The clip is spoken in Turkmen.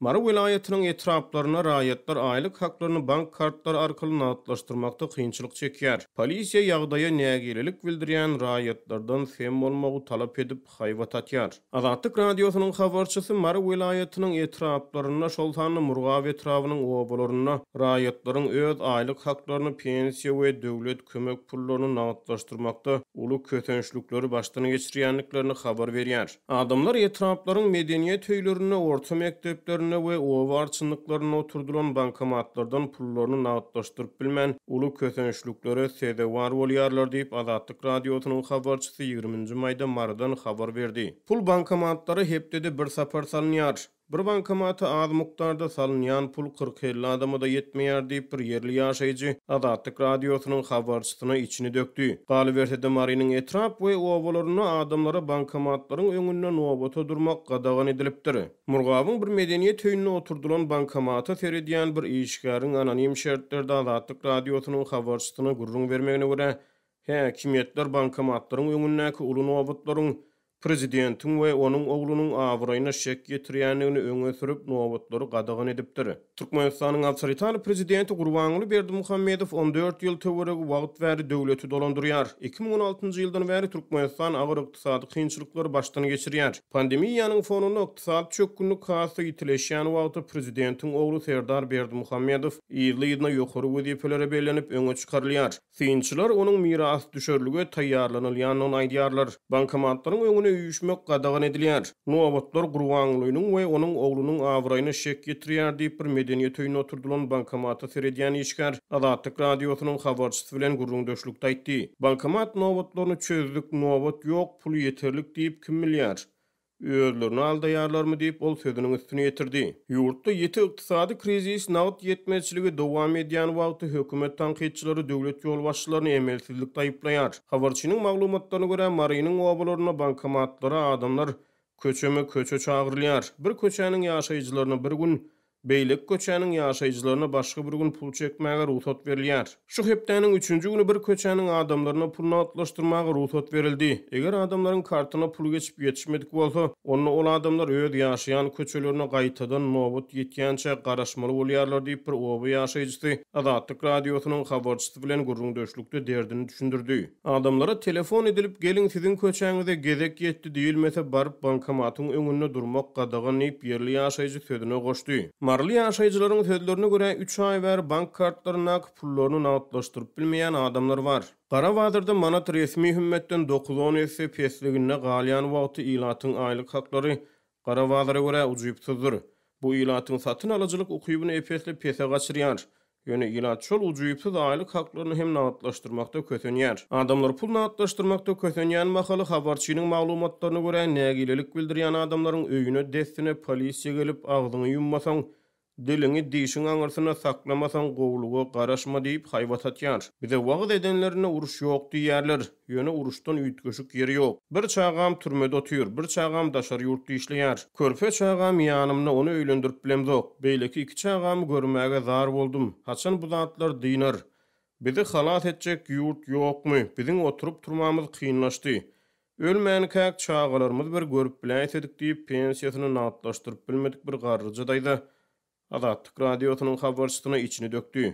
Mary welaýatynyň etraplarynda raýatlar aýlyk haklaryny bank kartlary arkaly nagtlaşdyrmakda kynçylyk çekýär. Polisiýa ýagdaýa nägilelik bildirýän raýatlardan sem bolmagy talap edip, haýbat atýar. Azatlyk Radiosynyň habarçysy Mary welaýatynyň etraplarynda, şol sanda Murgap etrabynyň obalarynda raýatlaryň öz aýlyk haklaryny, pensiýa we döwlet kömek pullaryny nagtlaşdyrmakda uly kösençlikleri başdan geçirýändiklerini habar berýär. Adamlar etraplaryň medeniýet öýlerinde, orta mekdeplerinde we oba arçynlyklarynda oturdylan bankomatlardan pullaryny nagtlaşdyryp bilmän, uly kösençliklere sezewar bolýarlar diýip, Azatlyk Radiosynyň habarçysy ýigriminji maýda Marydan habar berdi. Pul bankomatlara hepdede bir sapar salynýar. Bir bankomata az mukdarda salynýan pul kyrk-elli adama-da ýetmeýär diýip, bir ýerli ýaşaýjy Azatlyk Radiosynyň habarçysyna içini dökdi. Galyberse-de, Marynyň etrap we obalarynda adamlara bankomatlaryň öňünde nobata durmak gadagan edilipdir. Murgabyň bir medeniýet öýünde oturdylan bankomata seredýän bir işgäriň anonim şertlerde Azatlyk Radiosynyň habarçysyna gürrüň bermegine görä, häkimiýetler bankomatlaryň öňündäki uly nobatlaryň Prezidentiň we onuň oglunyň abraýyna şek ýetirýändigini öňe sürüp, nobatlary gadagan edipdir. Türkmenistanyň awtoritar prezidenti Gurbanguly Berdimuhamedow 14 ýyl töweregi wagt bäri döwleti dolandyrýar. 2016-njy ýyldan bäri Türkmenistan agyr ykdysady kynçylyklary başdan geçirýär. Pandemiýanyň fonunda ykdysady çökgünlik has-da ýitileşýän wagty prezidentiň ogly Serdar Berdimuhamedow yzly-yzyna ýokary wezipelere bellenip öňe çykarylýar. Synçylar onuň mirasdüşerlige taýýarlanylýandygyny aýdýarlar. Bankomatlaryň öňüne üýşmek gadagan edilýär. Nobatlar Gurbangulynyň we onuň oglunyň abraýyna şek ýetirýär diýip, bir medeniýet öýünde oturdylan bankomata seredýän işgär Azatlyk Radiosynyň habarçysy bilen gürrüňdeşlikde aýtdy. Bankomat nobatlaryny çözdük, nobat ýok, pul ýeterlik diýip kim bilýär? Özlerini aldaýarlarmy diýip, ol sözüniň üstüni ýetirdi. Ýurtda ýiti ykdysady krizis, nagt ýetmezçiligi dowam edýän wagty hökümet tankytçylary döwlet ýolbaşçylaryny emelsizlikde aýyplaýar. Habarçynyň maglumatlaryna görä, Marynyň obalarynda bankomatlara adamlar köçeme-köçe çagyrylýar. Bir köçäniň ýaşaýjylaryna bir gün, Beýleki köçäniň ýaşaýjylaryna başga bir gün pul çekmäge rugsat berilýär. Şu hepdäniň üçünji güni bir köçäniň adamlaryna pul nagtlaşdyrmaga rugsat berildi. Eger adamlaryň kartyna pul geçip ýetişmedik bolsa, onda ol adamlar öz ýaşaýan köçelerine gaýtadan nobat ýetýänçä garaşmaly bolýarlar diýip, bir oba ýaşaýjysy Azatlyk Radiosynyň habarçysy bilen gürrüňdeşlikde derdini düşündirdi. Adamlara telefon edilip, geliň siziň köçäňize gezek ýetdi diýilmese, baryp bankomatyň öňünde durmak gadagan diýip, ýerli ýaşaýjy sözüne goşdy. Maryly ýaşaýjylaryň sözlerine görä, üç aý bäri bank kartlaryndaky pullaryny nagtlaşdyryp bilmeýän adamlar bar. Gara bazarda manat resmi hümmetden dokuz-on esse pesliginde galýan wagty ilatyň aýlyk haklary Gara bazara görä ujypsyzdyr. Bu ilatyň satyn alyjylyk ukybyny ep-esli pese gaçyrýar. Ýöne ilat şol ujypsyz aýlyk haklaryny hem nagtlaşdyrmakda kösenýär. Adamlar pul nagtlaşdyrmakda kösenýän mahaly, habarçynyň maglumatlaryna görä, nägilelik bildirýän adamlaryň öýüne dessine polisiýa gelip, agzyňy ýummasaň, Diliňi dişiň aňyrsynda saklamasaň gowulyga garaşma diýip haýbat atýar. Bize wagyz edenlerinde uruş ýok diýýärler. Ýöne uruşdan üýtgeşik ýeri ýok. Bir çagam türmede otyr, bir çagam daşary ýurtda işleýär. Körpe çagam ýanymda ony öýlendirip bilemzok. Beýleki iki çagamy görmäge zar boldum. Haçan bu zatlar dynar? Bizi halas etjek ýurt ýokmy? Biziň oturyp-turmamyz kynlaşdy. Ölmänkäk çagalarymyzy bir görüp biläýsedik diýip, pensiýasyny nagtlaşdyryp bilmedik bir garryja daýza Azatlyk Radiosynyň habarçysyna içini dökdi.